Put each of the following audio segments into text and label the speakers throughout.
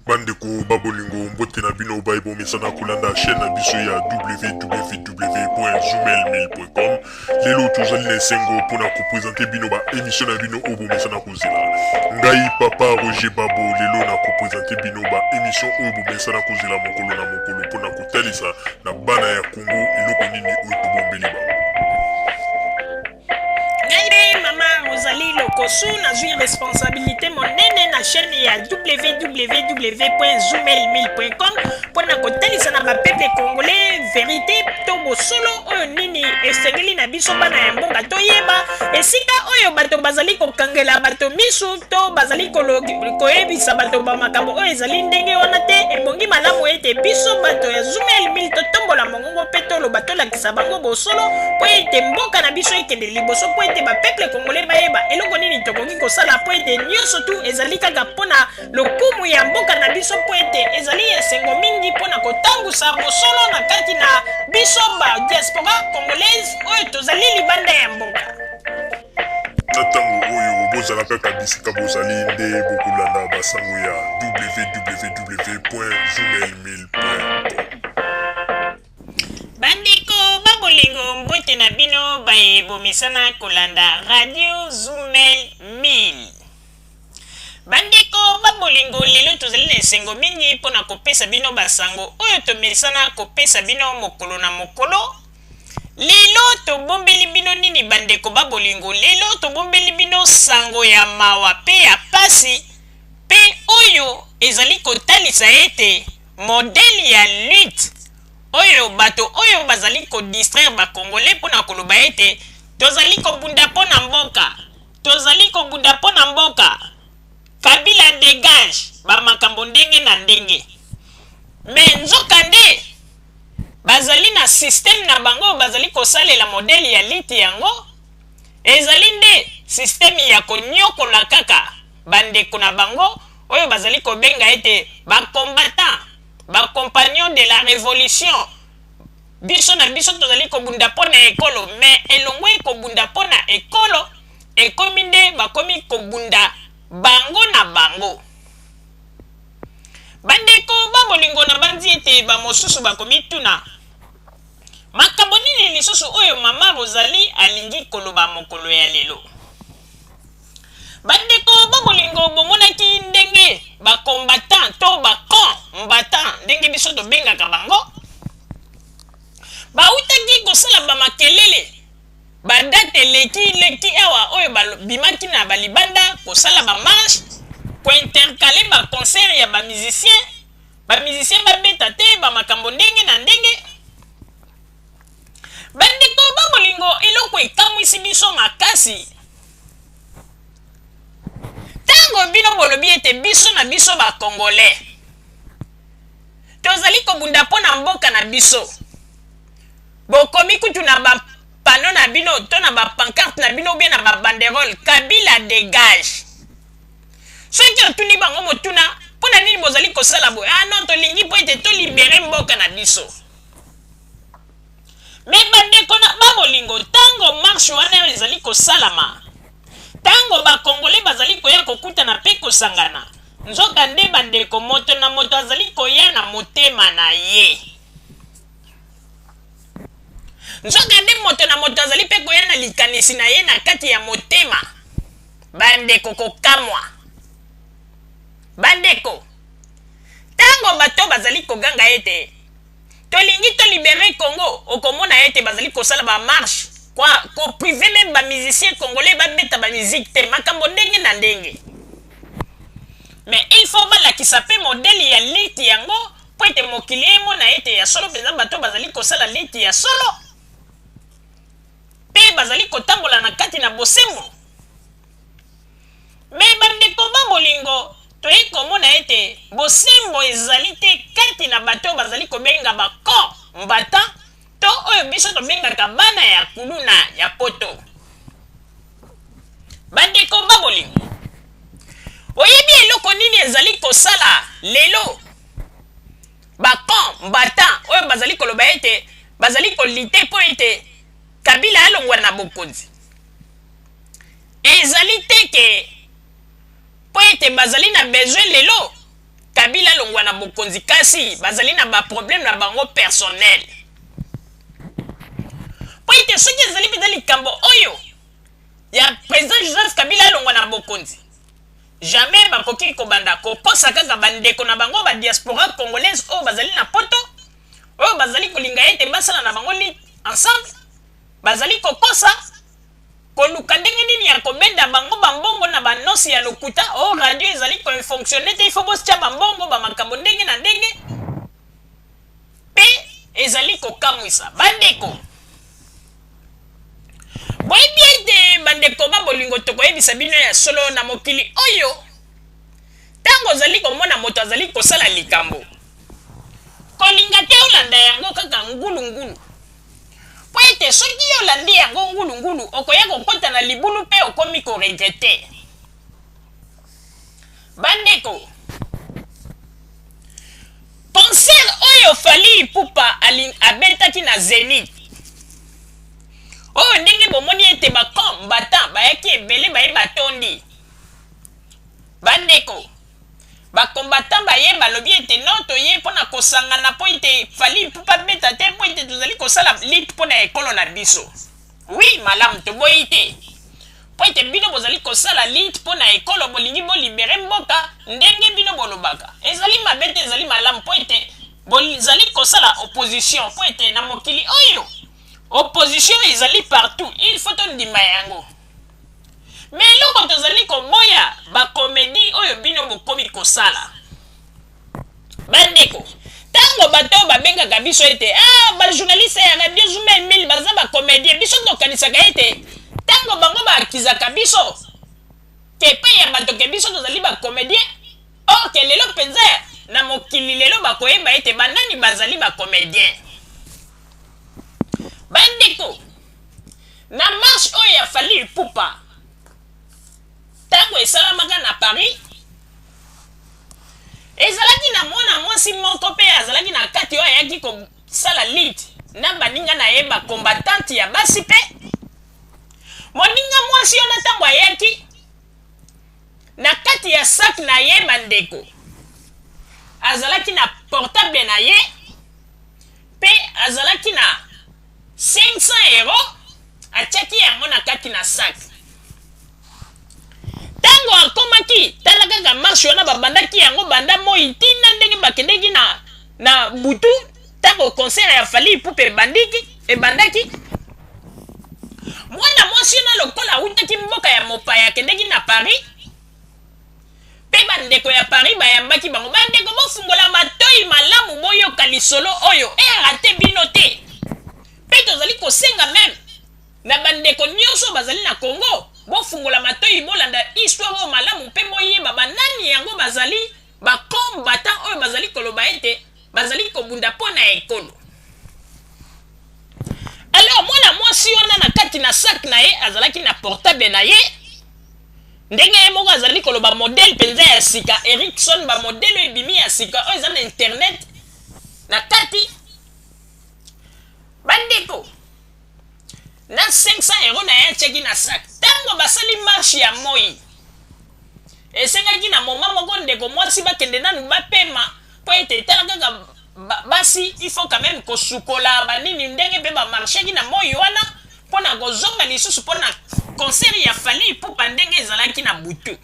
Speaker 1: Bandeko ba bolingo, mbote na bino baye bomesana kolanda chaîne na biso ya www.zoomail1000.com. Lelo tozali na esengo mpona kopresente bino ba émission na bino oyo bomesana kozela. Ngai papa Roger Babo lelo na kopresente bino ba émission oyo bomesana kozela mokolo na mokolo mpona kotalisa na bana ya Congo eloko nini oyo tobombeli bango.
Speaker 2: Ngai mpe mama Rosalie Lokosu nazwi responsabilité monene na chaîne ya www.zoomail1000.com mpo na kotalisa na bapeuple congolais verité to bosolo oyo nini esengeli na biso bana ya mboka toyeba esika oyo bato bazali kokangela bato misu to bazali koyebisa bato bamakambo oyo ezali ndenge wana te. Ebongi malamu ete biso bato ya Zoomail 1000 totombola mongongo mpe toloba, tolakisa bango bosolo mpo ete mboka na biso ekende liboso, mpo ete bapeuple congolais bayeba eloko nini tokoki kosala, mpo ete nyonso tu ezali kaka mpo na lokumu ya mboka na biso, mpo ete ezali esengo mingi mpo na kotambusa bosolo na kati na biso ba diaspora congolaise oyo tozali libanda ya mboka.
Speaker 1: Na ntango oyo bozala kaka bisika bozali nde bokolanda basango ya www.zoomail1000.com.
Speaker 2: Bandeko ba bolingo, mbote na bino baye bomesana kolanda Radio Zumel 1000. Bandeko ba bolingo, lelo tozali na esengo mingi mpo na kopesa bino basango oyo tomesana kopesa bino mokolo na mokolo. Lelo tobombeli bino nini bandeko ba bolingo? Lelo tobombeli bino sango ya mawa pe ya pasi pe oyo ezali kotalisa ete modèle ya lutte oyo bato oyo bazali ko distraire ba congolais mpo na koloba ete tozali kobunda mpo na mboka, tozali kobunda mpo na mboka, Kabila degage, ba makambo ndenge na ndenge. Mais nzoka nde bazali na système na bango oyo bazali kosalela modèle ya lutte yango ezali nde système ya konyokola kaka bandeko na bango oyo bazali kobenga ete ba combattants, ba compagnons de la revolution. Biso na biso tozali kobunda mpo na ekolo, mais elongwe kobunda mpo na ekolo, ekomi nde bakomi kobunda bango na bango. Bandeko ba bolingo, nabanzi ete bamosusu bakomituna, Makambo nini lisusu oyo Mama Rosalie alingi koloba mokolo ya lelo? Bandeko ba bolingo, bomonaki ndenge ba combattants to ba com-battants, ndenge biso tobengaka bango, bautaki kosala ba makelele ba date eleki leki awa oyo babimaki na ba libanda kosala ba marche, ko intercaler ba concert ya ba musiciens, ba musiciens babeta te, ba makambo ndenge na ndenge. Bandeko ba bolingo, eloko ekamwisi biso makasi ntango bino bolobi ete biso na biso ba Congolais tozali kobunda mpo na mboka na biso, bokomi kutu na ba panneau na bino to na ba pancarte na bino ou bien na ba banderole Kabila degage. Soki otuni bango motuna, mpo na nini bozali kosala boye? Ah non, tolingi mpo ete tolibere mboka na biso. Me bandeko na ba bolingo, ntango marche wana ezali kosalama, ntango ba Congolais bazali koya kokutana mpe kosangana, nzoka nde bandeko, moto na moto azali koya na motema na ye. Nzoka nde moto na moto azali mpe koya na likanisi na ye na kati ya motema. Bandeko, kokamwa! Bandeko, ntango bato bazali koganga ete tolingi to libere Congo, okomona ete bazali kosala ba marche, ko priver meme ba musiciens congolais babeta ba musique te, makambo ndenge na ndenge. Mais il faut balakisa mpe modèle ya lutte yango mpo ete mokili emona ete ya solo mpenza bato bazali kosala lutte ya solo mpe bazali kotambola na kati na bosembo. Me bandeko ba bolingo, toyei komona ete bosembo ezali te kati na bato oyo bazali kobenga ba combattants to oyo biso tobengaka bana ya kuluna ya poto. Bandeko ba bolingo, oyebi eloko nini ezali kosala lelo ba combattants oyo bazali koloba ete bazali kolite mpo ete Kabila alongwa na bokonzi? Ezali te ke mpo ete bazali na besoin lelo Kabila alongwa. bokonzi, kasi bazali na baproblème na bango personnel. Mpo ete soki ezali mpenza likambo oyo ya président Joseph Kabila alongwa na bokonzi, jamais bakoki kobanda kokosa kaka bandeko na bango ba diaspora congolaise oyo bazali na poto, oyo bazali kolinga ete basala na bango lutte ensemble. Bazali kokosa, koluka ndenge nini ya kobenda bango bambongo na banosi ya lokuta: "O, radio ezali kofonctionner te, il faut botia bambongo." Bamakambo ndenge na ndenge, mpe ezali kokamwisa bandeko. Boyebi ete, bandeko ba bolingo, tokoyebisa bino ya solo, na mokili oyo, ntango ozali komona moto azali kosala likambo, kolinga te olanda yango kaka ngulungulu, mpo ete soki yo olandi yango ngulungulu, okoya kokɔta na libulu mpe okomi koregretter. Bandeko, concert oyo Fally Ipupa abetaki na Zénith oyo, ndenge bomoni ete bacombattants bayaki ebele, baye batondi. Bandeko, bacombattants baye balobi ete non, toye mpo na kosangana, mpo ete Fally Ipupa beta te, mpo ete tozali kosala lutte mpo na ekolo na biso. Oui, malamu, toboyi te, mpo ete bino bozali kosala lutte mpo na ekolo, bolingi bolibérer mboka ndenge bino bolobaka. Ezali mabe te, ezali malamu, mpo ete bozali kosala opposition, mpo ete na mokili oyo opposition ezali partout, il faut tondima yango. Mais eloko tozali koboya, bacomédie oyo bino bokomi kosala. Bandeko, ntango bato oyo babengaka biso ete ah, bajournaliste ya Radio Zuma Emile baza bacomédien, biso tokanisaka ete ntango bango baakizaka biso ke epai ya bato ke biso tozali bacomédien, or ke lelo mpenza na mokili lelo bakoyeba ete banani bazali bacomédien. Bandeko, na marche oyo ya Fally Ipupa, ntango esalamaka na Paris, ezalaki na mwana mwasi moko mpe azalaki na kati, oyo ayaki kosala lutte na baninga na ye bacombattante ya basi. Mpe moninga mwasi wana, ntango ayaki, na kati ya sac na ye, bandeko, azalaki na portable na ye mpe azalaki na 500 euro, atiaki yango na kati na sac. Ntango akomaki, tala kaka marche wana, babandaki yango banda moi ntina ndenge bakendeki na butu. Ntango concert ya Fally Ipupa ebandaki, mwana mwasi wana, lokola awutaki mboka ya mopaya, akendeki na Paris, mpe bandeko ya Paris bayambaki bango. Bandeko, bofungola matoi malamu, boyoka lisolo oyo, erater bino te. Mpe tozali kosenga même na bandeko nyonso bazali na Congo, bofungola matoi, bolanda histoire oyo malamu mpe boyeba banani yango bazali bacombattants oyo bazali koloba ete bazali kobunda mpo na ekolo. Alors, mwana mwasi wana, na kati na sac na ye azalaki na portable na ye, ndenge ye moko azali koloba, modèle mpenza ya sika, Ericsson, bamodèle oyo ebimi ya sika, oyo eza na internet na kati. Bandeko, na 500 euro na ye atiaki na sac. Ntango basali marche ya moi, esengaki na moma moko ndeko mwasi bakende nanu bapema, mpo ete tala kaka basi, il faut quand même kosukola banini, ndenge mpe bamarchaki na moi wana mpo na kozonga lisusu mpo na concert ya Fally Ipupa ndenge ezalaki na butu.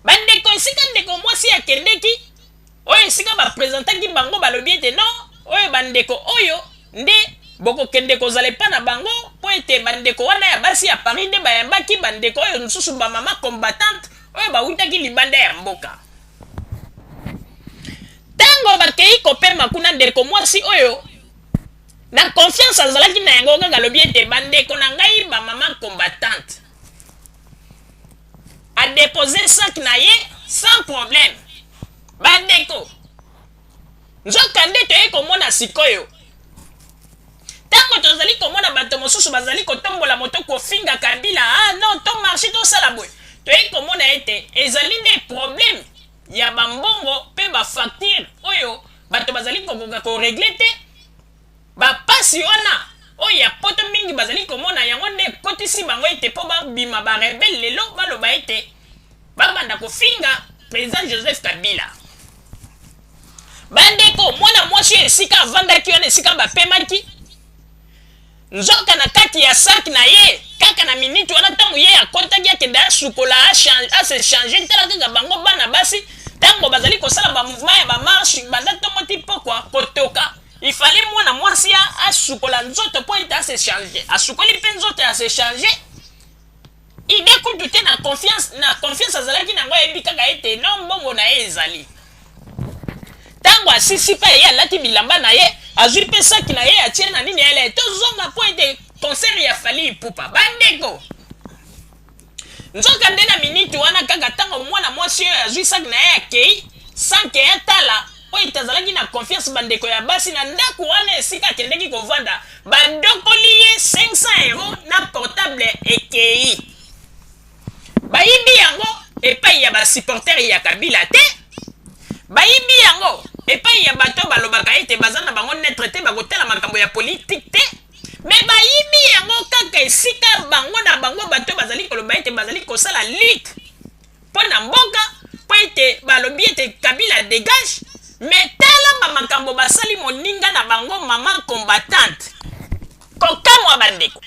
Speaker 2: Bandeko, esika ndeko mwasi akendeki, oyo esika baprésentaki bango, balobi ete non, oyo bandeko oyo nde bokokende kozala epa na bango, mpo ete bandeko wana ya basi ya Paris nde bayambaki bandeko oyo mosusu, bamama combattante oyo bawutaki libanda ya mboka. Ntango bakei kopema kuna, ndeko mwasi oyo, na confiance azalaki na yango kaka, alobi ete bandeko na ngai bamama combattante, adéposer sac na ye sans problème. Bandeko, nzoka nde toye komona sikoyo, ntango tozali komona bato mosusu bazali kotombola moto, kofinga Kabila, ah non, tomarcher, tosala boye, toye komona ete ezali nde problème ya bambongo mpe bafacture oyo bato bazali kokoka korégler te. Bapasi wana oyo ya poto mingi bazali komona yango nde ekotisi bango ete mpo babima barebelles lelo, baloba ete babanda kofinga président Joseph Kabila. Bandeko, mwana mwasi oyo esika avandaki wana, esika bapemaki, nzoka na kati ya sac na ye, kaka na minute wana ntango ye akɔtaki, akende asukola, ase changer. Tala kaka bango bana basi, ntango bazali kosala bamouvement ya bamarche banda ntongo ti pokwa, kotoka ifale mwana mwasi asukola nzoto mpo ete ase changer. Asukoli mpe nzoto, ase changer, idée kutu te. Na confiance azalaki nango, ayebi kaka ete no mbongo na ye ezali. Ntango asisi mpe ye alati bilamba na ye, azwi mpe saki na ye, atie na nini, ele tozonga mpo ete concert ya Fally Ipupa. Bandeko, nzoka nde na miniti wana kaka, ntango mwana mwasi oyo azwi saki na ye, akei sans que atala, oyo ete azalaki na confiance. Bandeko ya basi, na ndako wana esika akendeki kovanda, badokoli ye 500 € na portable ekei. Bayibi yango epai ya basupporter ya Kabila te, bayibi yango epai ya bato balobaka ete baza na bango neutre te, bakotala makambo ya politike te. Mais bayibi yango kaka esika bango na bango bato bazali koloba ete bazali kosala lutte mpo na mboka, mpo ete balobi ete Kabila dégage. Mais tala bamakambo basali moninga na bango, mama combattante. Kokamwa, bandeko.